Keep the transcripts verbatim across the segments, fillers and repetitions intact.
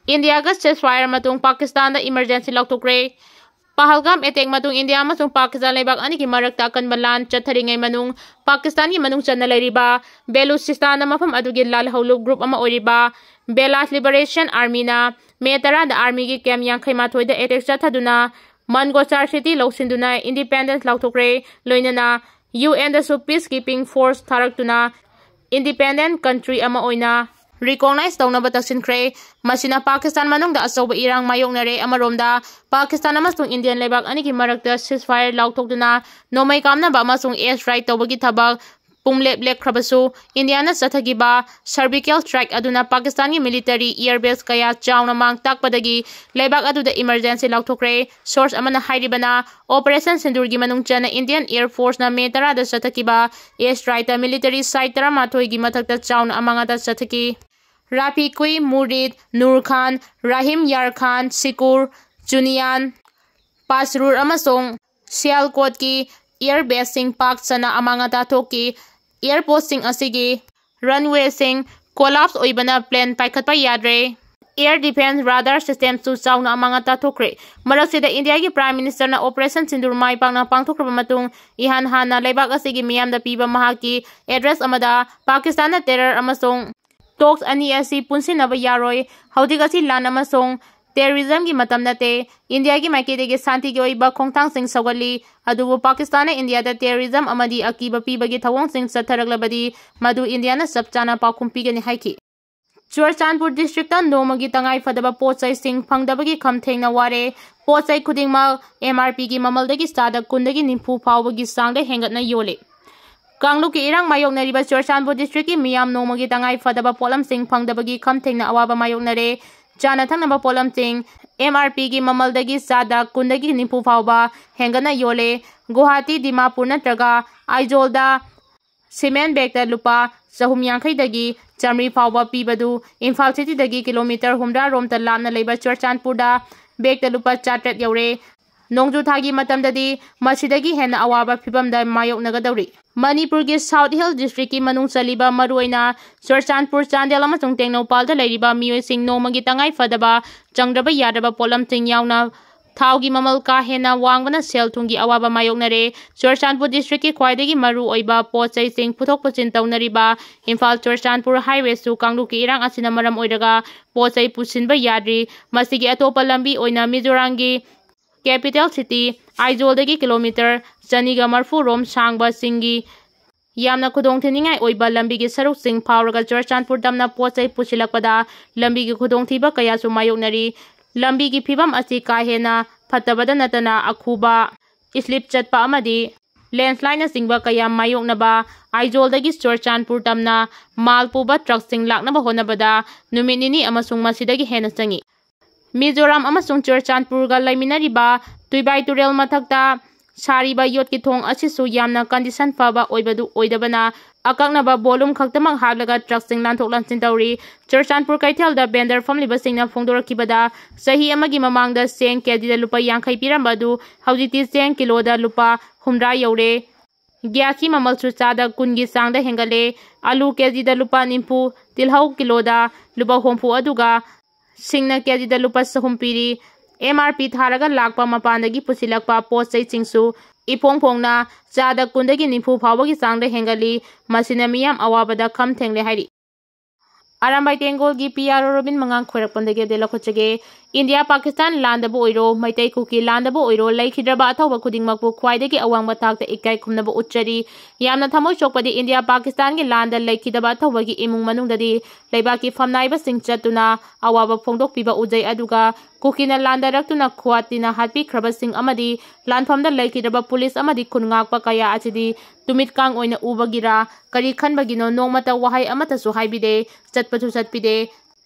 ꯏꯟꯗꯤꯌꯥꯒ ceasefire ꯃꯇꯨꯡ ꯄꯥꯀꯤꯁꯇꯥꯟꯗ emergency ꯂꯥꯎꯊꯣꯛꯈ꯭ꯔꯦ꯫ ꯄꯍꯜꯒꯥꯝ attack ꯃꯇꯨꯡ India ꯑꯃꯁꯨꯡ ꯄꯥꯀꯤꯁꯇꯥꯟ ꯂꯩꯕꯥꯛ ꯑꯅꯤꯒꯤ ꯃꯔꯛꯇ ꯑꯀꯟꯕ ꯂꯥꯟ ꯆꯠꯊꯔꯤꯉꯩ ꯃꯅꯨꯡ ꯄꯥꯀꯤꯁꯇꯥꯟꯒꯤ ꯃꯅꯨꯡ ꯆꯟꯅ ꯂꯩꯔꯤꯕ ꯕꯦꯂꯨꯆꯤꯁꯇꯥꯟꯗ ꯃꯐꯝ ꯑꯗꯨꯒꯤ ꯂꯥꯜꯍꯧꯂꯨꯞ group ꯑꯃ ꯑꯣꯏꯔꯤꯕ Baloch Liberation Armyꯅ ꯃꯦ ꯇꯔꯥꯗ armyꯒꯤ camp ꯌꯥꯡꯈꯩ ꯃꯥꯊꯣꯏꯗ attack ꯆꯠꯊꯗꯨꯅ ꯃꯟꯒꯣꯆꯥꯔ city ꯂꯧꯁꯤꯟꯗꯨꯅ independence ꯂꯥꯎꯊꯣꯛꯈ꯭ꯔꯦ꯫ ꯂꯣꯏꯅꯅ UNꯗꯁꯨ peacekeeping force ꯊꯥꯔꯛꯇꯨꯅ independent country ꯑꯃ ꯑꯣꯏꯅ recognize ꯇꯧꯅꯕ ꯇꯛꯁꯤꯟꯈ꯭ꯔꯦ꯫ ꯃꯁꯤꯅ ꯄꯥꯀꯤꯁꯇꯥꯟ ꯃꯅꯨꯡꯗ ꯑꯆꯧꯕ ꯏꯔꯥꯡ ꯃꯥꯌꯣꯛꯅꯔꯦ꯫ ꯑꯃꯔꯣꯝꯗ, ꯄꯥꯀꯤꯁꯇꯥꯟ ꯑꯃꯁꯨꯡ ꯏꯟꯗꯤꯌꯟ ꯂꯩꯕꯥꯛ ꯑꯅꯤꯒꯤ ꯃꯔꯛꯇ ceasefire ꯂꯥꯎꯊꯣꯛꯇꯨꯅ ꯅꯣꯡꯃꯩ ꯀꯥꯞꯅꯕ ꯑꯃꯁꯨꯡ air strike ꯇꯧꯕꯒꯤ ꯊꯕꯛ ꯄꯨꯡꯂꯦꯞ ꯂꯦꯞꯈ꯭ꯔꯕꯁꯨ, ꯏꯟꯗꯤꯌꯥꯅ ꯆꯠꯊꯈꯤꯕ surgical strike ꯑꯗꯨꯅ ꯄꯥꯀꯤꯁꯇꯥꯟꯒꯤ military air base ꯀꯌꯥ ꯆꯥꯎꯅ ꯃꯥꯡ ꯇꯥꯛꯄꯗꯒꯤ ꯂꯩꯕꯥꯛ ꯑꯗꯨꯗ emergency ꯂꯥꯎꯊꯣꯛꯈ꯭ꯔꯦ꯫ Source ꯑꯃꯅ ꯍꯥꯏꯔꯤꯕꯅ, Operation ꯁꯤꯟꯗꯨꯔꯒꯤ ꯃꯅꯨꯡ ꯆꯟꯅ Indian Air Forceꯅ ꯃꯦ ꯇꯔꯥꯗ ꯆꯠꯊꯈꯤꯕ air strikeꯇ military site ꯇꯔꯥꯃꯥꯊꯣꯏꯒꯤ ꯃꯊꯛꯇ ꯆꯥꯎꯅ ꯑꯃꯥꯡ ꯑꯇꯥ ꯆꯠꯊꯈꯤ꯫ ꯔꯥꯐꯤꯀꯨꯏ, ꯃꯨꯔꯤꯗ, ꯅꯨꯔ ꯈꯥꯟ, ꯔꯥꯍꯤꯝ ꯌꯥꯔ ꯈꯥꯟ, ꯁꯤꯀꯨꯔ, ꯆꯨꯅꯤꯌꯥꯟ, ꯄꯥꯁꯔꯨꯔ ꯑꯃꯁꯨꯡ ꯁꯤꯌꯥꯜꯀꯣꯠꯀꯤ air baseꯁꯤꯡ ꯄꯥꯛ ꯁꯟꯅ ꯑꯃꯥꯡ ꯑꯇꯥ ꯊꯣꯛꯈꯤ꯫ Airportꯁꯤꯡ ꯑꯁꯤꯒꯤ runwayꯁꯤꯡ collapse ꯑꯣꯏꯕꯅ plane ꯄꯥꯏꯈꯠꯄ ꯌꯥꯗ꯭ꯔꯦ꯫ Air defence radar systemꯁꯨ ꯆꯥꯎꯅ ꯑꯃꯥꯡ ꯑꯇꯥ ꯊꯣꯛꯈ꯭ꯔꯦ꯫ ꯃꯔꯛꯁꯤꯗ ꯏꯟꯗꯤꯌꯥꯒꯤ Prime Ministerꯅ Operation ꯁꯤꯟꯗꯨꯔ ꯃꯥꯏ ꯄꯥꯛꯅ ꯄꯥꯡꯊꯣꯛꯈ꯭ꯔꯕ ꯃꯇꯨꯡ, ꯏꯍꯥꯟ ꯍꯥꯟꯅ ꯂꯩꯕꯥꯛ ꯑꯁꯤꯒꯤ ꯃꯤꯌꯥꯝꯗ ꯄꯤꯕ ꯃꯍꯥꯛꯀꯤ address ꯑꯃꯗ, ꯄꯥꯀꯤꯁꯇꯥꯟꯅ terror ꯑꯃꯁꯨꯡ talks ꯑꯅꯤ ꯑꯁꯤ ꯄꯨꯟꯁꯤꯟꯅꯕ ꯌꯥꯔꯣꯏ꯫ ꯍꯧꯖꯤꯛ ꯑꯁꯤ ꯂꯥꯟ ꯑꯃꯁꯨꯡ terrorismꯒꯤ ꯃꯇꯝ ꯅꯠꯇꯦ꯫ ꯏꯟꯗꯤꯌꯥꯒꯤ ꯃꯥꯏꯀꯩꯗꯒꯤ ꯁꯥꯟꯇꯤꯒꯤ ꯑꯣꯏꯕ ꯈꯣꯡꯊꯥꯡꯁꯤꯡ ꯁꯧꯒꯠꯂꯤ, ꯑꯗꯨꯕꯨ ꯄꯥꯀꯤꯁꯇꯥꯟꯅ ꯏꯟꯗꯤꯌꯥꯗ terrorism ꯑꯃꯗꯤ ꯑꯀꯤꯕ ꯄꯤꯕꯒꯤ ꯊꯧꯑꯣꯡꯁꯤꯡ ꯆꯠꯊꯔꯛꯂꯕꯗꯤ, ꯃꯗꯨ ꯏꯟꯗꯤꯌꯥꯅ ꯆꯞ ꯆꯥꯅ ꯄꯥꯎꯈꯨꯝ ꯄꯤꯒꯅꯤ ꯍꯥꯏꯈꯤ꯫ ꯆꯨꯔꯆꯥꯟꯄꯨꯔ districtꯇ ꯅꯣꯡꯃꯒꯤ ꯇꯉꯥꯏ ꯐꯗꯕ ꯄꯣꯠ ꯆꯩꯁꯤꯡ ꯐꯪꯗꯕꯒꯤ ꯈꯝ ꯊꯦꯡꯅ ꯋꯥꯔꯦ꯫ ꯄꯣꯠ ꯆꯩ ꯈꯨꯗꯤꯡꯃꯛ MRPꯒꯤ ꯃꯃꯜꯗꯒꯤ ꯆꯥꯗ ꯀꯨꯟꯗꯒꯤ ꯅꯤꯐꯨ ꯐꯥꯎꯕꯒꯤ ꯆꯥꯡꯗ ꯍꯦꯟꯒꯠꯅ ꯌꯣꯜꯂꯤ꯫ ꯀꯥꯡꯂꯨꯞꯀꯤ ꯏꯔꯥꯡ ꯃꯥꯌꯣꯛꯅꯔꯤꯕ ꯆꯨꯔꯆꯥꯟꯄꯨꯔ districtꯀꯤ ꯃꯤꯌꯥꯝ ꯅꯣꯡꯃꯒꯤ ꯇꯉꯥꯏ ꯐꯗꯕ ꯄꯣꯠꯂꯝꯁꯤꯡ ꯐꯪꯗꯕꯒꯤ ꯈꯝ ꯊꯦꯡꯅ ꯑꯋꯥꯕ ꯃꯥꯌꯣꯛꯅꯔꯦ꯫ ꯆꯥꯅ ꯊꯛꯅꯕ ꯄꯣꯠꯂꯝꯁꯤꯡ MRPꯒꯤ ꯃꯃꯜꯗꯒꯤ ꯆꯥꯗ ꯀꯨꯟꯗꯒꯤ ꯅꯤꯐꯨ ꯐꯥꯎꯕ ꯍꯦꯟꯒꯠꯅ ꯌꯣꯜꯂꯦ꯫ ꯒꯨꯋꯥꯍꯥꯇꯤ, ꯗꯤꯃꯥꯄꯨꯔ ꯅꯠꯇ꯭ꯔꯒ ꯑꯥꯏꯖꯣꯜꯗ cement bagꯇ ꯂꯨꯄꯥ ꯆꯍꯨꯝ ꯌꯥꯡꯈꯩꯗꯒꯤ ꯆꯥꯃꯔꯤ ꯐꯥꯎꯕ ꯄꯤꯕꯗꯨ ꯏꯝꯐꯥꯜ cityꯗꯒꯤ kilometre ꯍꯨꯝꯗ꯭ꯔꯥ ꯔꯣꯝꯇ ꯂꯥꯞꯅ ꯂꯩꯕ ꯆꯨꯔꯆꯥꯟꯄꯨꯔꯗ bagꯇ ꯂꯨꯄꯥ ꯆꯥꯇ꯭ꯔꯦꯠ ꯌꯧꯔꯦ꯫ ꯅꯣꯡꯖꯨ ꯊꯥꯒꯤ ꯃꯇꯝꯗꯗꯤ ꯃꯁꯤꯗꯒꯤ ꯍꯦꯟꯅ ꯑꯋꯥꯕ ꯐꯤꯚꯝꯗ ꯃꯥꯌꯣꯛꯅꯒꯗꯧꯔꯤ꯫ ꯃꯅꯤꯄꯨꯔꯒꯤ South Hill Districtꯀꯤ ꯃꯅꯨꯡ ꯆꯜꯂꯤꯕ ꯃꯔꯨꯑꯣꯏꯅ ꯆꯨꯔꯆꯥꯟꯄꯨꯔ, ꯆꯥꯟꯗꯦꯜ ꯑꯃꯁꯨꯡ ꯇꯦꯡꯅꯧꯄꯥꯜꯗ ꯂꯩꯔꯤꯕ ꯃꯤꯑꯣꯏꯁꯤꯡ ꯅꯣꯡꯃꯒꯤ ꯇꯉꯥꯏ ꯐꯗꯕ ꯆꯪꯗ꯭ꯔꯕ ꯌꯥꯗ꯭ꯔꯕ ꯄꯣꯠꯂꯝꯁꯤꯡ ꯌꯥꯎꯅ ꯊꯥꯎꯒꯤ ꯃꯃꯜ ꯀꯥ ꯍꯦꯟꯅ ꯋꯥꯡꯕꯅ ꯁꯦꯜ ꯊꯨꯝꯒꯤ ꯑꯋꯥꯕ ꯃꯥꯌꯣꯛꯅꯔꯦ꯫ ꯆꯨꯔꯆꯥꯟꯄꯨꯔ districtꯀꯤ ꯈ꯭ꯋꯥꯏꯗꯒꯤ ꯃꯔꯨ ꯑꯣꯏꯕ ꯄꯣꯠ ꯆꯩꯁꯤꯡ ꯄꯨꯊꯣꯛ ꯄꯨꯁꯤꯟ ꯇꯧꯅꯔꯤꯕ ꯏꯝꯐꯥꯜ ꯆꯨꯔꯆꯥꯟꯄꯨꯔ highwayꯁꯨ ꯀꯥꯡꯂꯨꯞꯀꯤ ꯏꯔꯥꯡ ꯑꯁꯤꯅ ꯃꯔꯝ ꯑꯣꯏꯔꯒ ꯄꯣꯠ ꯆꯩ ꯄꯨꯁꯤꯟꯕ ꯌꯥꯗ꯭ꯔꯤ꯫ ꯃꯁꯤꯒꯤ ꯑꯇꯣꯞꯄ ꯂꯝꯕꯤ ꯑꯣꯏꯅ ꯃꯤꯖꯣꯔꯥꯝꯒꯤ capital city ꯑꯥꯏꯖꯣꯜꯗꯒꯤ kilometre ꯆꯅꯤꯒ ꯃꯔꯐꯨ ꯔꯣꯝ ꯁꯥꯡꯕ ꯆꯤꯡꯒꯤ ꯌꯥꯝꯅ ꯈꯨꯗꯣꯡꯊꯤꯅꯤꯡꯉꯥꯏ ꯑꯣꯏꯕ ꯂꯝꯕꯤꯒꯤ ꯁꯔꯨꯛꯁꯤꯡ ꯐꯥꯎꯔꯒ ꯆꯨꯔꯆꯥꯟꯄꯨꯔ ꯇꯝꯅ ꯄꯣꯠ ꯆꯩ ꯄꯨꯁꯤꯜꯂꯛꯄꯗ ꯂꯝꯕꯤꯒꯤ ꯈꯨꯗꯣꯡꯊꯤꯕ ꯀꯌꯥꯁꯨ ꯃꯥꯌꯣꯛꯅꯔꯤ꯫ ꯂꯝꯕꯤꯒꯤ ꯐꯤꯕꯝ ꯑꯁꯤ ꯀꯥ ꯍꯦꯟꯅ ꯐꯠꯇꯕꯗ ꯅꯠꯇꯅ ꯑꯈꯨꯕ, slip ꯆꯠꯄ ꯑꯃꯗꯤ landslideꯅꯆꯤꯡꯕ ꯀꯌꯥ ꯃꯥꯌꯣꯛꯅꯕ ꯑꯥꯏꯖꯣꯜꯗꯒꯤ ꯆꯨꯔꯆꯥꯟꯄꯨꯔ ꯇꯝꯅ ꯃꯥꯜ ꯄꯨꯕ truckꯁꯤꯡ ꯂꯥꯛꯅꯕ ꯍꯣꯠꯅꯕꯗ ꯅꯨꯃꯤꯠ ꯅꯤꯅꯤ ꯑꯃꯁꯨꯡ ꯃꯁꯤꯗꯒꯤ ꯍꯦꯟꯅ ꯆꯪꯏ꯫ ꯃꯤꯖꯣꯔꯥꯝ ꯑꯃꯁꯨꯡ ꯆꯨꯔꯆꯥꯟꯄꯨꯔꯒ ꯂꯩꯃꯤꯟꯅꯔꯤꯕ ꯇꯨꯏꯕꯥꯏ ꯇꯨꯔꯦꯜ ꯃꯊꯛꯇ ꯁꯥꯔꯤꯕ ꯌꯣꯠꯀꯤ ꯊꯣꯡ ꯑꯁꯤꯁꯨ ꯌꯥꯝꯅ condition ꯐꯕ ꯑꯣꯏꯕꯗꯨ ꯑꯣꯏꯗꯕꯅ ꯑꯀꯛꯅꯕ volume ꯈꯛꯇꯃꯛ ꯍꯥꯞꯂꯒ truckꯁꯤꯡ ꯂꯥꯟꯊꯣꯛ ꯂꯥꯟꯁꯤꯟ ꯇꯧꯔꯤ꯫ ꯆꯨꯔꯆꯥꯟꯄꯨꯔ ꯀꯩꯊꯦꯜꯗ vendor ꯐꯝꯂꯤꯕꯁꯤꯡꯅ ꯐꯣꯡꯗꯣꯔꯛꯈꯤꯕꯗ ꯆꯍꯤ ꯑꯃꯒꯤ ꯃꯃꯥꯡꯗ ꯆꯦꯡ ꯀꯦꯖꯤꯗ ꯂꯨꯄꯥ ꯌꯥꯡꯈꯩ ꯄꯤꯔꯝꯕ ꯑꯗꯨ ꯍꯧꯖꯤꯛꯇꯤ ꯆꯦꯡ ꯀꯤꯂꯣꯗ ꯂꯨꯄꯥ ꯍꯨꯝꯗ꯭ꯔꯥ ꯌꯧꯔꯦ꯫ Gasꯀꯤ ꯃꯃꯜꯁꯨ ꯆꯥꯗ ꯀꯨꯟꯒꯤ ꯆꯥꯡꯗ ꯍꯦꯟꯒꯠꯂꯦ꯫ ꯑꯂꯨ ꯀꯦꯖꯤꯗ ꯂꯨꯄꯥ ꯅꯤꯐꯨ, ꯇꯤꯜꯍꯧ ꯀꯤꯂꯣꯗ ꯂꯨꯄꯥ ꯍꯨꯝꯐꯨ, ꯑꯗꯨꯒ ꯁꯤꯡꯅ ꯀꯦꯖꯤꯗ ꯂꯨꯄꯥ ꯆꯍꯨꯝ ꯄꯤꯔꯤ꯫ M R P ꯊꯥꯔꯒ ꯂꯥꯛꯄ ꯃꯄꯥꯟꯗꯒꯤ ꯄꯨꯁꯤꯜꯂꯛꯄ ꯄꯣꯠ ꯆꯩꯁꯤꯡꯁꯨ ꯏꯐꯣꯡ ꯐꯣꯡꯅ ꯆꯥꯗ ꯀꯨꯟꯗꯒꯤ ꯅꯤꯐꯨ ꯐꯥꯎꯕꯒꯤ ꯆꯥꯡꯗ ꯍꯦꯟꯒꯠꯂꯤ꯫ ꯃꯁꯤꯅ ꯃꯤꯌꯥꯝ ꯑꯋꯥꯕꯗ ꯈꯝ ꯊꯦꯡꯂꯦ ꯍꯥꯏꯔꯤ꯫ ꯑꯔꯥꯝꯕꯥꯏ ꯇꯦꯡꯒꯣꯜꯒꯤ P R O ꯔꯣꯕꯤꯟ ꯃꯉꯥꯡ ꯈꯣꯏꯔꯛꯄꯝꯗꯒꯤ ꯑꯞꯗꯦꯠ ꯂꯧꯈꯠꯆꯒꯦ꯫ ꯏꯟꯗꯤꯌꯥ ꯄꯥꯀꯤꯁꯇꯥꯟ ꯂꯥꯟꯗꯕꯨ ꯑꯣꯏꯔꯣ, ꯃꯩꯇꯩ ꯀꯨꯀꯤ ꯂꯥꯟꯗꯕꯨ ꯑꯣꯏꯔꯣ, ꯂꯩꯈꯤꯗ꯭ꯔꯕ ꯑꯊꯧꯕ ꯈꯨꯗꯤꯡꯃꯛꯄꯨ ꯈ꯭ꯋꯥꯏꯗꯒꯤ ꯑꯋꯥꯡꯕ ꯊꯥꯛꯇ ꯏꯀꯥꯏ ꯈꯨꯝꯅꯕ ꯎꯠꯆꯔꯤ꯫ ꯌꯥꯝꯅ ꯊꯃꯣꯏ ꯁꯣꯛꯄꯗꯤ ꯏꯟꯗꯤꯌꯥ ꯄꯥꯀꯤꯁꯇꯥꯟꯒꯤ ꯂꯥꯟꯗ ꯂꯩꯈꯤꯗꯕ ꯑꯊꯧꯕꯒꯤ ꯏꯃꯨꯡ ꯃꯅꯨꯡꯗꯗꯤ ꯂꯩꯕꯥꯛꯀꯤ ꯐꯝꯅꯥꯏꯕꯁꯤꯡ ꯆꯠꯇꯨꯅ ꯑꯋꯥꯕ ꯐꯣꯡꯗꯣꯛꯄꯤꯕ ꯎꯖꯩ, ꯑꯗꯨꯒ ꯀꯨꯀꯤꯅ ꯂꯥꯟꯗꯥꯔꯛꯇꯨꯅ ꯈꯨꯋꯥꯇꯤꯅ ꯍꯥꯠꯄꯤꯈ꯭ꯔꯕꯁꯤꯡ ꯑꯃꯗꯤ ꯂꯥꯟꯐꯝꯗ ꯂꯩꯈꯤꯗ꯭ꯔꯕ ꯄꯨꯂꯤꯁ ꯑꯃꯗꯤ ꯈꯨꯟ ꯉꯥꯛꯄ ꯀꯌꯥ ꯑꯁꯤꯗꯤ ꯇꯨꯃꯤꯠꯀꯥꯡ ꯑꯣꯏꯅ ꯎꯕꯒꯤꯔꯥ ꯀꯔꯤ ꯈꯟꯕꯒꯤꯅꯣ ꯅꯣꯡꯃꯇ ꯋꯥꯍꯩ ꯑꯃꯠꯇꯁꯨ ꯍꯥꯏꯕꯤꯗꯦ, ꯆꯠꯄꯁꯨ ꯆꯠꯄꯤꯗꯦ꯫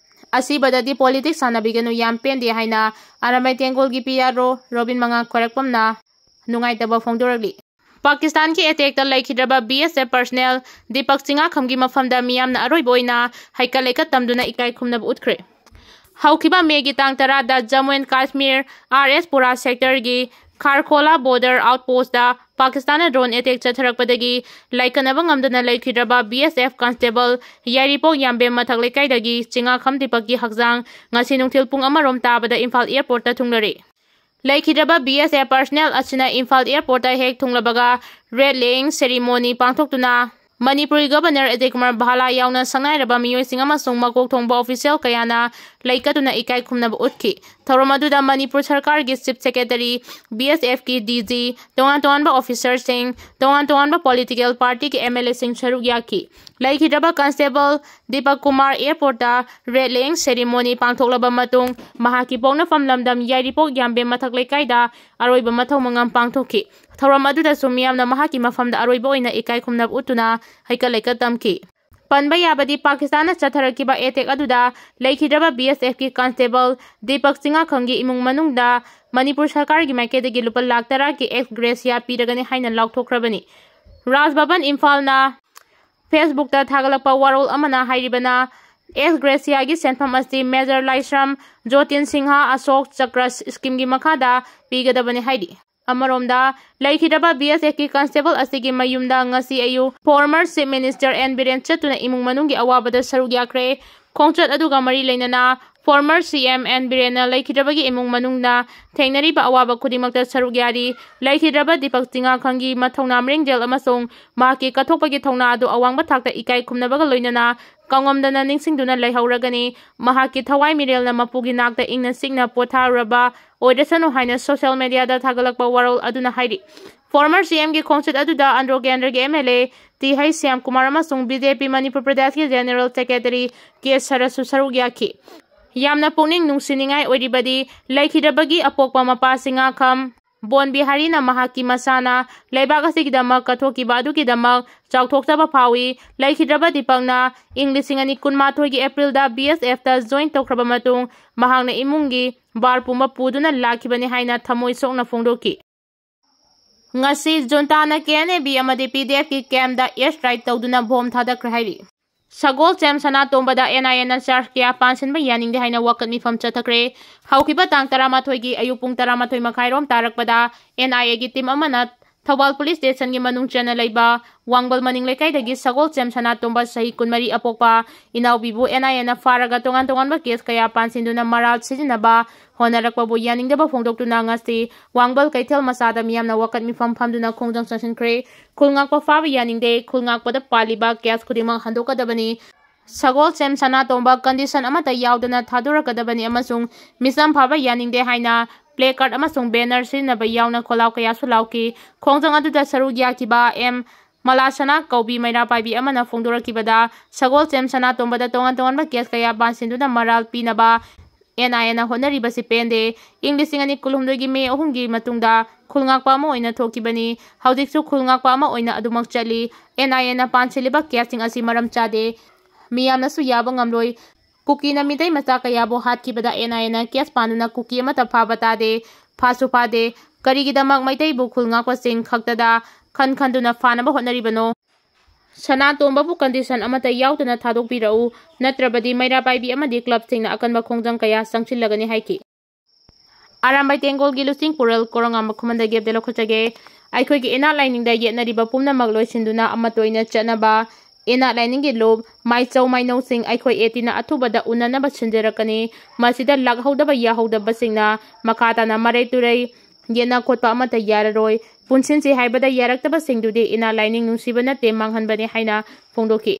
ꯑꯁꯤꯕꯗꯗꯤ politics ꯁꯥꯟꯅꯕꯤꯒꯅꯨ, ꯌꯥꯝ ꯄꯦꯟꯗꯦ ꯍꯥꯏꯅ ꯑꯔꯥꯝꯕꯥꯏ ꯇꯦꯡꯒꯣꯜꯒꯤ P R O ꯔꯣꯕꯤꯟ ꯃꯉꯥꯡ ꯈꯣꯏꯔꯛꯄꯝꯅ ꯅꯨꯡꯉꯥꯏꯇꯕ ꯐꯣꯡꯗꯣꯔꯛꯂꯤ꯫ ꯄꯥꯀꯤꯁꯇꯥꯟꯒꯤ attackꯇ ꯂꯩꯈꯤꯗ꯭ꯔꯕ B S F personnel Deepak ꯆꯤꯡꯉꯥꯈꯝꯒꯤ ꯃꯐꯝꯗ ꯃꯤꯌꯥꯝꯅ ꯑꯔꯣꯏꯕ ꯑꯣꯏꯅ ꯍꯩꯀꯠ ꯂꯩꯀꯠ ꯇꯝꯗꯨꯅ ꯏꯀꯥꯏ ꯈꯨꯝꯅꯕ ꯎꯠꯈ꯭ꯔꯦ꯫ ꯍꯧꯈꯤꯕ ꯃꯦꯒꯤ ꯇꯥꯡ ꯇꯔꯥꯗ Jammu and Kashmir R S Pura sectorꯒꯤ ꯈꯥꯔꯈꯣꯂꯥ border outpostꯇ ꯄꯥꯀꯤꯁꯇꯥꯟꯅ drone attack ꯆꯠꯊꯔꯛꯄꯗꯒꯤ ꯂꯥꯏꯀꯠꯅꯕ ꯉꯝꯗꯅ ꯂꯩꯈꯤꯗ꯭ꯔꯕ B S F constable ꯌꯥꯏꯔꯤꯄꯣꯛ ꯌꯥꯝꯕꯦꯝ ꯃꯊꯛ ꯂꯩꯀꯥꯏꯗꯒꯤ ꯆꯤꯡꯉꯥꯈꯝ ꯗꯤꯄꯛꯀꯤ ꯍꯛꯆꯥꯡ ꯉꯁꯤ ꯅꯨꯡꯊꯤꯜ ꯄꯨꯡ ꯑꯃ ꯔꯣꯝ ꯇꯥꯕꯗ ꯏꯝꯐꯥꯜ airportꯇ ꯊꯨꯡꯂꯔꯦ꯫ ꯂꯩꯈꯤꯗ꯭ꯔꯕ B S F personnel ꯑꯁꯤꯅ ꯏꯝꯐꯥꯜ airportꯇ ꯍꯦꯛ ꯊꯨꯡꯂꯕꯒ red laying ceremony ꯄꯥꯡꯊꯣꯛꯇꯨꯅ ꯃꯅꯤꯄꯨꯔꯒꯤ Governor ꯑꯖꯌ ꯀꯨꯃꯥꯔ ꯚꯥꯂꯥ ꯌꯥꯎꯅ ꯁꯛꯅꯥꯏꯔꯕ ꯃꯤꯑꯣꯏꯁꯤꯡ ꯑꯃꯁꯨꯡ ꯃꯀꯣꯛ ꯊꯣꯡꯕ official ꯀꯌꯥꯅ ꯂꯩꯀꯠꯇꯨꯅ ꯏꯀꯥꯏ ꯈꯨꯝꯅꯕ ꯎꯠꯈꯤ꯫ ꯊꯧꯔꯝ ꯑꯗꯨꯗ ꯃꯅꯤꯄꯨꯔ ꯁꯔꯀꯥꯔꯒꯤ Chief Secretary, B S Fꯀꯤ D G, ꯇꯣꯉꯥꯟ ꯇꯣꯉꯥꯟꯕ officerꯁꯤꯡ, ꯇꯣꯉꯥꯟ ꯇꯣꯉꯥꯟꯕ political partyꯒꯤ M L Aꯁꯤꯡ ꯁꯔꯨꯛ ꯌꯥꯈꯤ꯫ ꯂꯩꯈꯤꯗ꯭ꯔꯕ constable Deepak Kumar airportꯇ red laying ceremony ꯄꯥꯡꯊꯣꯛꯂꯕ ꯃꯇꯨꯡ ꯃꯍꯥꯛꯀꯤ ꯄꯣꯛꯅꯐꯝ ꯂꯝꯗꯝ ꯌꯥꯏꯔꯤꯄꯣꯛ ꯌꯥꯝꯕꯦꯝ ꯃꯊꯛ ꯂꯩꯀꯥꯏꯗ ꯑꯔꯣꯏꯕ ꯃꯊꯧ ꯃꯉꯝ ꯄꯥꯡꯊꯣꯛꯈꯤ꯫ ꯊꯧꯔꯝ ꯑꯗꯨꯗꯁꯨ ꯃꯤꯌꯥꯝꯅ ꯃꯍꯥꯛꯀꯤ ꯃꯐꯝꯗ ꯑꯔꯣꯏꯕ ꯑꯣꯏꯅ ꯏꯀꯥꯏ ꯈꯨꯝꯅꯕ ꯎꯠꯇꯨꯅ ꯍꯩꯀꯠ ꯂꯩꯀꯠ ꯇꯝꯈꯤ꯫ ꯄꯟꯕ ꯌꯥꯕꯗꯤ ꯄꯥꯀꯤꯁꯇꯥꯟꯅ ꯆꯠꯊꯔꯛꯈꯤꯕ attack ꯑꯗꯨꯗ ꯂꯩꯈꯤꯗ꯭ꯔꯕ B S Fꯀꯤ constable ꯗꯤꯄꯛ ꯆꯤꯡꯉꯥꯈꯝꯒꯤ ꯏꯃꯨꯡ ꯃꯅꯨꯡꯗ ꯃꯅꯤꯄꯨꯔ ꯁꯔꯀꯥꯔꯒꯤ ꯃꯥꯏꯀꯩꯗꯒꯤ ꯂꯨꯄꯥ ꯂꯥꯈ ꯇꯔꯥꯒꯤ ex gratia ꯄꯤꯔꯒꯅꯤ ꯍꯥꯏꯅ ꯂꯥꯎꯊꯣꯛꯈ꯭ꯔꯕꯅꯤ꯫ ꯔꯥꯖ ꯚꯕꯟ ꯏꯝꯐꯥꯜꯅ Facebookꯇ ꯊꯥꯒꯠꯂꯛꯄ ꯋꯥꯔꯣꯜ ꯑꯃꯅ ꯍꯥꯏꯔꯤꯕꯅ, ex gratiaꯒꯤ ꯁꯦꯟꯐꯝ ꯑꯁꯤ Major ꯂꯥꯏꯁ꯭ꯔꯝ ꯖꯣꯇꯤꯟ ꯁꯤꯡꯍ ꯑꯁꯣꯛ ꯆꯀ꯭ꯔ schemeꯒꯤ ꯃꯈꯥꯗ ꯄꯤꯒꯗꯕꯅꯤ ꯍꯥꯏꯔꯤ꯫ ꯑꯃꯔꯣꯝꯗ, ꯂꯩꯈꯤꯗ꯭ꯔꯕ B S Fꯀꯤ constable ꯑꯁꯤꯒꯤ ꯃꯌꯨꯝꯗ ꯉꯁꯤ ꯑꯌꯨꯛ former Chief Minister N Biren ꯆꯠꯇꯨꯅ ꯏꯃꯨꯡ ꯃꯅꯨꯡꯒꯤ ꯑꯋꯥꯕꯗ ꯁꯔꯨꯛ ꯌꯥꯈ꯭ꯔꯦ꯫ ꯈꯣꯡꯆꯠ ꯑꯗꯨꯒ ꯃꯔꯤ ꯂꯩꯅꯅ former C M N ꯕꯤꯔꯦꯟꯅ ꯂꯩꯈꯤꯗ꯭ꯔꯕꯒꯤ ꯏꯃꯨꯡ ꯃꯅꯨꯡꯅ ꯊꯦꯡꯅꯔꯤꯕ ꯑꯋꯥꯕ ꯈꯨꯗꯤꯡꯃꯛꯇ ꯁꯔꯨꯛ ꯌꯥꯔꯤ꯫ ꯂꯩꯈꯤꯗ꯭ꯔꯕ ꯗꯤꯄꯛ ꯆꯤꯡꯉꯥꯈꯪꯒꯤ ꯃꯊꯧꯅꯥ ꯃꯤꯔꯦꯡꯖꯦꯜ ꯑꯃꯁꯨꯡ ꯃꯍꯥꯛꯀꯤ ꯀꯠꯊꯣꯛꯄꯒꯤ ꯊꯧꯅꯥ ꯑꯗꯨ ꯑꯋꯥꯡꯕ ꯊꯥꯛꯇ ꯏꯀꯥꯏ ꯈꯨꯝꯅꯕꯒ ꯂꯣꯏꯅꯅ ꯀꯥꯡꯉꯝꯗꯅ ꯅꯤꯡꯁꯤꯡꯗꯨꯅ ꯂꯩꯍꯧꯔꯒꯅꯤ꯫ ꯃꯍꯥꯛꯀꯤ ꯊꯋꯥꯏ ꯃꯤꯔꯦꯜꯅ ꯃꯄꯨꯒꯤ ꯅꯥꯛꯇ ꯏꯪꯅ ꯆꯤꯛꯅ ꯄꯣꯊꯥꯔꯨꯔꯕ ꯑꯣꯏꯔꯁꯅꯨ ꯍꯥꯏꯅ social mediaꯗ ꯊꯥꯒꯠꯂꯛꯄ ꯋꯥꯔꯣꯜ ꯑꯗꯨꯅ ꯍꯥꯏꯔꯤ꯫ Former C Mꯒꯤ ꯈꯣꯡꯆꯠ ꯑꯗꯨꯗ ꯑꯟꯗ꯭ꯔꯣ ꯀꯦꯟꯗ꯭ꯔꯒꯤ M L A T H Shyamkumar ꯑꯃꯁꯨꯡ B J P ꯃꯅꯤꯄꯨꯔ ꯄ꯭ꯔꯗꯦꯁꯀꯤ General Secretary ꯀꯦ ꯁꯔꯠꯁꯨ ꯁꯔꯨꯛ ꯌꯥꯈꯤ꯫ ꯌꯥꯝꯅ ꯄꯨꯛꯅꯤꯡ ꯅꯨꯡꯁꯤꯅꯤꯡꯉꯥꯏ ꯑꯣꯏꯔꯤꯕꯗꯤ ꯂꯩꯈꯤꯗ꯭ꯔꯕꯒꯤ ꯑꯄꯣꯛꯄ ꯃꯄꯥ ꯁꯤꯡꯉꯥꯈꯝ ꯕꯣꯟ ꯕꯤꯍꯥꯔꯤꯅ ꯃꯍꯥꯛꯀꯤ ꯃꯁꯥꯅ ꯂꯩꯕꯥꯛ ꯑꯁꯤꯒꯤꯗꯃꯛ ꯀꯠꯊꯣꯛꯈꯤꯕ ꯑꯗꯨꯒꯤꯗꯃꯛ ꯆꯥꯎꯊꯣꯛꯆꯕ ꯐꯥꯎꯏ꯫ ꯂꯩꯈꯤꯗ꯭ꯔꯕ ꯗꯤꯄꯛꯅ ꯏꯪ ꯂꯤꯁꯤꯡ ꯑꯅꯤ ꯀꯨꯟꯃꯥꯊꯣꯏꯒꯤ Aprilꯗ B S Fꯇ join ꯇꯧꯈ꯭ꯔꯕ ꯃꯇꯨꯡ ꯃꯍꯥꯛꯅ ꯏꯃꯨꯡꯒꯤ ꯚꯥꯔ ꯄꯨꯝꯕ ꯄꯨꯗꯨꯅ ꯂꯥꯛꯈꯤꯕꯅꯤ ꯍꯥꯏꯅ ꯊꯃꯣꯏ ꯁꯣꯛꯅ ꯐꯣꯡꯗꯣꯛꯈꯤ꯫ ꯉꯁꯤ ꯖꯨꯟꯇꯥꯅ K N A B ꯑꯃꯗꯤ P D F ꯀꯤ campꯗ air strike ꯇꯧꯗꯨꯅ bomb ꯊꯥꯗꯈ꯭ꯔꯦ ꯍꯥꯏꯔꯤ꯫ ꯁꯒꯣꯜꯁꯦꯝ ꯁꯅꯥꯇꯣꯝꯕꯗ NIAꯅ charge ꯀꯌꯥ ꯄꯥꯟꯁꯤꯟꯕ ꯌꯥꯅꯤꯡꯗꯦ ꯍꯥꯏꯅ ꯋꯥꯀꯠ ꯃꯤꯐꯝ ꯆꯠꯊꯈ꯭ꯔꯦ꯫ ꯍꯧꯈꯤꯕ ꯇꯥꯡ ꯇꯔꯥꯃꯥꯊꯣꯏꯒꯤ ꯑꯌꯨꯛ ꯄꯨꯡ ꯇꯔꯥꯃꯥꯊꯣꯏ ꯃꯈꯥꯏꯔꯣꯝ ꯇꯥꯔꯛꯄꯗ NIAꯒꯤ team ꯑꯃꯅ ꯊꯧꯕꯥꯜ police stationꯒꯤ ꯃꯅꯨꯡ ꯆꯟꯅ ꯂꯩꯕ ꯋꯥꯡꯕꯜ ꯃꯅꯤꯡ ꯂꯩꯀꯥꯏꯗꯒꯤ ꯁꯒꯣꯜꯁꯦꯝ ꯁꯅꯥꯇꯣꯝꯕ ꯆꯍꯤ ꯀꯨꯟꯃꯔꯤ ꯑꯄꯣꯛꯄ ꯏꯅꯥꯎꯕꯤꯕꯨ NIAꯅ ꯐꯥꯔꯒ ꯇꯣꯉꯥꯟ ꯇꯣꯉꯥꯟꯕ case ꯀꯌꯥ ꯄꯥꯟꯁꯤꯟꯗꯨꯅ ꯃꯔꯥꯜ ꯁꯤꯖꯤꯟꯅꯕ ꯍꯣꯠꯅꯔꯛꯄꯕꯨ ꯌꯥꯅꯤꯡꯗꯕ ꯐꯣꯡꯗꯣꯛꯇꯨꯅ ꯉꯁꯤ ꯋꯥꯡꯕꯜ ꯀꯩꯊꯦꯜ ꯃꯆꯥꯗ ꯃꯤꯌꯥꯝꯅ ꯋꯥꯀꯠ ꯃꯤꯐꯝ ꯐꯝꯗꯨꯅ ꯈꯣꯡꯖꯪ ꯆꯪꯁꯤꯟꯈ꯭ꯔꯦ꯫ ꯈꯨꯜ ꯉꯥꯛꯄ ꯐꯥꯕ ꯌꯥꯅꯤꯡꯗꯦ, ꯈꯨꯜ ꯉꯥꯛꯄꯗ ꯄꯥꯜꯂꯤꯕ case ꯈꯨꯗꯤꯡꯃꯛ ꯍꯟꯗꯣꯛꯀꯗꯕꯅꯤ, ꯁꯒꯣꯜꯁꯦꯝ ꯁꯅꯥꯇꯣꯝꯕ condition ꯑꯃꯠꯇ ꯌꯥꯎꯗꯅ ꯊꯥꯗꯣꯔꯛꯀꯗꯕꯅꯤ ꯑꯃꯁꯨꯡ ꯃꯤꯆꯝ ꯐꯥꯕ ꯌꯥꯅꯤꯡꯗꯦ ꯍꯥꯏꯅ placard ꯑꯃꯁꯨꯡ banner ꯁꯤꯖꯤꯟꯅꯕ ꯌꯥꯎꯅ ꯈꯣꯜꯂꯥꯎ ꯀꯌꯥꯁꯨ ꯂꯥꯎꯈꯤ꯫ ꯈꯣꯡꯖꯪ ꯑꯗꯨꯗ ꯁꯔꯨꯛ ꯌꯥꯈꯤꯕ M ꯃꯂꯥꯁꯅꯥ ꯀꯧꯕꯤ ꯃꯩꯔꯥ ꯄꯥꯏꯕꯤ ꯑꯃꯅ ꯐꯣꯡꯗꯣꯔꯛꯈꯤꯕꯗ, ꯁꯒꯣꯜꯁꯦꯝ ꯁꯅꯥꯇꯣꯝꯕꯗ ꯇꯣꯉꯥꯟ ꯇꯣꯉꯥꯟꯕ case ꯀꯌꯥ ꯄꯥꯟꯁꯤꯟꯗꯨꯅ ꯃꯔꯥꯜ ꯄꯤꯅꯕ NIAꯅ ꯍꯣꯠꯅꯔꯤꯕꯁꯤ ꯄꯦꯟꯗꯦ꯫ ꯏꯪ ꯂꯤꯁꯤꯡ ꯑꯅꯤ ꯀꯨꯟꯍꯨꯝꯗꯣꯏꯒꯤ ꯃꯦ ꯑꯍꯨꯝꯒꯤ ꯃꯇꯨꯡꯗ ꯈꯨꯜ ꯉꯥꯛꯄ ꯑꯃ ꯑꯣꯏꯅ ꯊꯣꯛꯈꯤꯕꯅꯤ꯫ ꯍꯧꯖꯤꯛꯁꯨ ꯈꯨꯜ ꯉꯥꯛꯄ ꯑꯃ ꯑꯣꯏꯅ ꯑꯗꯨꯃꯛ ꯆꯠꯂꯤ꯫ NIAꯅ ꯄꯥꯟꯁꯤꯜꯂꯤꯕ caseꯁꯤꯡ ꯑꯁꯤ ꯃꯔꯝ ꯆꯥꯗꯦ꯫ ꯃꯤꯌꯥꯝꯅꯁꯨ ꯌꯥꯕ ꯉꯝꯂꯣꯏ꯫ ꯀꯨꯀꯤꯅ ꯃꯤꯇꯩ ꯃꯆꯥ ꯀꯌꯥꯕꯨ ꯍꯥꯠꯈꯤꯕꯗ NIAꯅ case ꯄꯥꯟꯗꯨꯅ ꯀꯨꯀꯤ ꯑꯃꯠꯇ ꯐꯥꯕ ꯇꯥꯗꯦ꯫ ꯐꯥꯁꯨ ꯐꯥꯗꯦ꯫ ꯀꯔꯤꯒꯤꯗꯃꯛ ꯃꯩꯇꯩꯕꯨ ꯈꯨꯜ ꯉꯥꯛꯄꯁꯤꯡ ꯈꯛꯇꯗ ꯈꯟ ꯈꯟꯗꯨꯅ ꯐꯥꯅꯕ ꯍꯣꯠꯅꯔꯤꯕꯅꯣ? ꯁꯅꯥꯇꯣꯝꯕꯕꯨ condition ꯑꯃꯠꯇ ꯌꯥꯎꯗꯅ ꯊꯥꯗꯣꯛꯄꯤꯔꯛꯎ, ꯅꯠꯇ꯭ꯔꯕꯗꯤ ꯃꯩꯔꯥ ꯄꯥꯏꯕꯤ ꯑꯃꯗꯤ clubꯁꯤꯡꯅ ꯑꯀꯟꯕ ꯈꯣꯡꯖꯪ ꯀꯌꯥ ꯆꯪꯁꯤꯜꯂꯒꯅꯤ ꯍꯥꯏꯈꯤ꯫ ꯑꯔꯥꯝꯕꯥꯏ ꯇꯦꯡꯒꯣꯜꯒꯤ ꯂꯨꯆꯤꯡ ꯄꯨꯔꯦꯜ ꯀꯣꯔꯉꯥꯝꯕ ꯈꯨꯃꯟꯗꯒꯤ ꯑꯞꯗꯦꯠ ꯂꯧꯈꯠꯆꯒꯦ꯫ ꯑꯩꯈꯣꯏꯒꯤ ꯏꯅꯥꯠ ꯂꯥꯏꯅꯤꯡꯗ ꯌꯦꯠꯅꯔꯤꯕ ꯄꯨꯝꯅꯃꯛ ꯂꯣꯏꯁꯤꯟꯗꯨꯅ ꯑꯃꯠꯇ ꯑꯣꯏꯅ ꯆꯠꯅꯕ ꯏꯅꯥꯠ ꯂꯥꯏꯅꯤꯡꯒꯤ ꯂꯨꯞ, ꯃꯥꯏꯆꯧ ꯃꯥꯏꯅꯧꯁꯤꯡ ꯑꯩꯈꯣꯏ eightyꯅ ꯑꯊꯨꯕꯗ ꯎꯅꯅꯕ ꯁꯤꯟꯖꯔꯛꯀꯅꯤ꯫ ꯃꯁꯤꯗ ꯂꯥꯛꯍꯧꯗꯕ ꯌꯥꯍꯧꯗꯕꯁꯤꯡꯅ ꯃꯈꯥ ꯇꯥꯅ ꯃꯔꯩ ꯇꯨꯔꯩ ꯌꯦꯠꯅ ꯈꯣꯠꯄ ꯑꯃꯠꯇ ꯌꯥꯔꯔꯣꯏ꯫ ꯄꯨꯟꯁꯤꯟꯁꯤ ꯍꯥꯏꯕꯗ ꯌꯥꯔꯛꯇꯕꯁꯤꯡꯗꯨꯗꯤ ꯏꯅꯥꯠ ꯂꯥꯏꯅꯤꯡ ꯅꯨꯡꯁꯤꯕ ꯅꯠꯇꯦ, ꯃꯥꯡꯍꯟꯕꯅꯤ ꯍꯥꯏꯅ ꯐꯣꯡꯗꯣꯛꯈꯤ꯫